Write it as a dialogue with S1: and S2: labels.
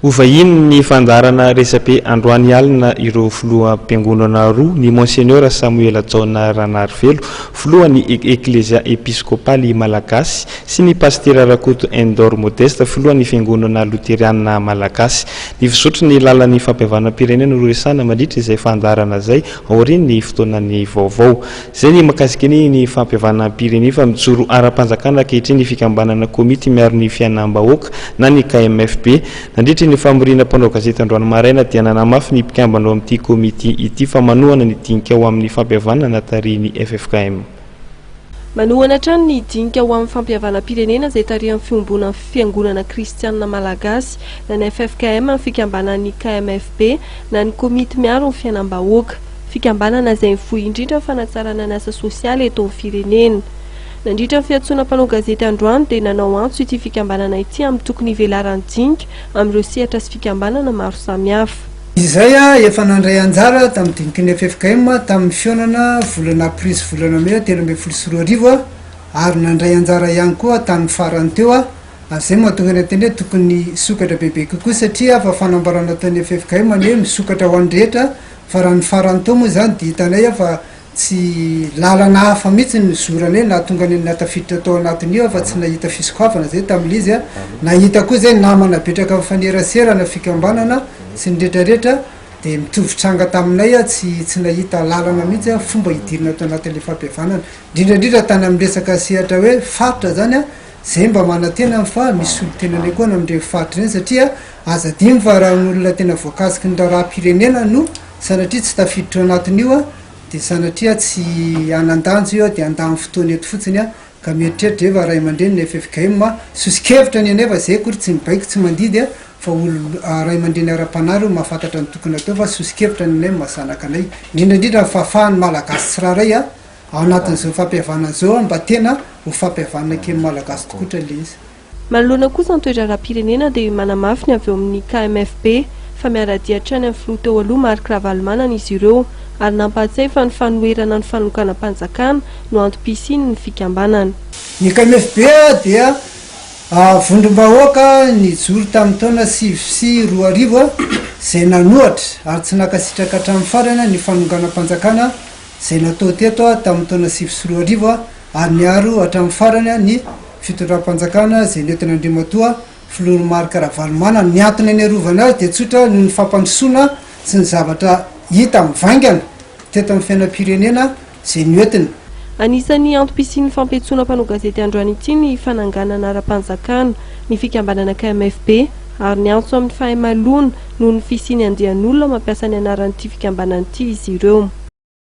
S1: Ho vahinin'ny fandaharana Resabe androany alina ireo filoham-piangonana roa, ny Monseigneur Samoela Jaona Ranarivelo, filohan'ny Eklesia Episkopaly Malagasy, sy ny Pasitera Rakoto Endor Modeste, filohan'ny Fiangonana Loteriana Malagasy. Ny fizotry ny lalan'ny fampihavanam-pirenena no resahina mandritra izay fandaharana izay aorian'ny fotoanan'ny vaovao. Izay ny mahakasika ny ny fampihavanam-pirenena fa mijoro ara-panjakana ankehitriny ny fikambanana Komity miaro ny fiainam-bahoaka na ny KMFB. Nandritry ny famoriana mpanao gazety androany maraina dia nanamafy ny mpikambana ao amin'ity komity ity fa manohana ny dinika ho amin'ny fampihavanana tarihin'ny ffkm.
S2: Manohana hatrany ny dinika ho amin'ny fampihavanam-pirenena izay tarihan'ny Fiombonan'ny Fiangonana Kristianina Malagasy na ny ffkm ny fikambanan'ny KMFB na ny Komity miaro ny fiainam-bahoaka. Fikambanana izay mivoy indrindra ny fanatsarana ny asa sosialy eto amin'ny firenena. Nandritra ny fiantsoana mpanao gazety androany dia nanao antso ity fikambanana ity amin'ny tokony hivelaran'ny dinika amin'ireo sehatra sy fikambanana maro samihafa.
S3: Izay efa nandray anjara tamin'ny diniky ny ffkm tamin'ny fihaonana volana aprily sy volana mey 2013 ary nandray anjara ihany koa tamin'ny farany teo ary izay no mahatonga ny teny hoe tokony hisokatra bebe kokoa satria fa fanambarana ataon'ny ffkm ny hoe misokatra ho an'ny rehetra Fa raha ny farany teo moa izany dia hitanay fa tsy lalana hafa mihitsy ny nizoranay nahatonga anay nahatafiditra tao anatin'io aho fa tsy nahita fisokafana zay tamin'ilay izy a, nahita koa zay namana betraka mifanerasera na fikambanana sy ny retraretra dia mitovy tranga taminay aho tsy tsy nahita lalana mihitsy aho fomba hidirana tao anatin'ilay fampihavanana indrindra indrindra tany amin'ny resaka sehatra hoe faritra zany a, zay mba manantena fa misy solontenanay koa any amin'ireny faritra ireny satria Aza adino fa raha ny olona tena voakasiky ny raharaham-pirenena no sanatria tsy tafiditra ao anatin'io dia sanatria tsy hanan-danja io dia handany fotoana eto fotsiny ka mieritreritra ve fa ray aman-dreny ny ffkm soso-kevitra ny anefa zay akory tsy mibaiko tsy mandidy fa olo ray aman-dreny ara-panahy ireo mahafantatra ny tokony atao fa soso-kevitra ny anay maha zanaka anay indrindra indrindra ny fahafahan'ny malagasy tsirairay ao anatin'izao fampihavanana izao mba tena ho fampihavanana kely malagasy tokotra le izy.
S2: Manoloana kosa ny toe-draharaham-pirenena dia manamafy ny avy eo amin'ny KMFB fa miara-dia hatrany amin'ny filoha teo aloha Marc Ravalomanana izy ireo ary nampahatsiahy fa ny fanoherana ny fanonganam-panjakana no antom-pisiany ny fikambanana.
S3: Ny KMFB dia vondrom-bahoaka nijoro tamin'ny taona 2009 izay nanohatra ary tsy nankasitraka hatramin'ny farany ny fanonganam-panjakana izay natao teto tamin'ny taona 2009 ary niaro hatramin'ny farany ny fitondram-panjakana izay nentin'Andriamatoa Filoha Marc Ravalomanana. Ny antony niarovana azy dia tsotra noho ny fampandrosoana sy ny zavatra hita mivaingana teto amin'ny fiainam-pirenena izay noentiny.
S2: Anisan'ny antom-pisian'ny fampiantsoana mpanao gazety androany ity ny fananganana ara-panjakana ny fikambanana KMFB ary niantso amin'ny fahaimaloana noho ny fisian'ny andian'olona mampiasa ny anaran'ity fikambanana ity izy ireo.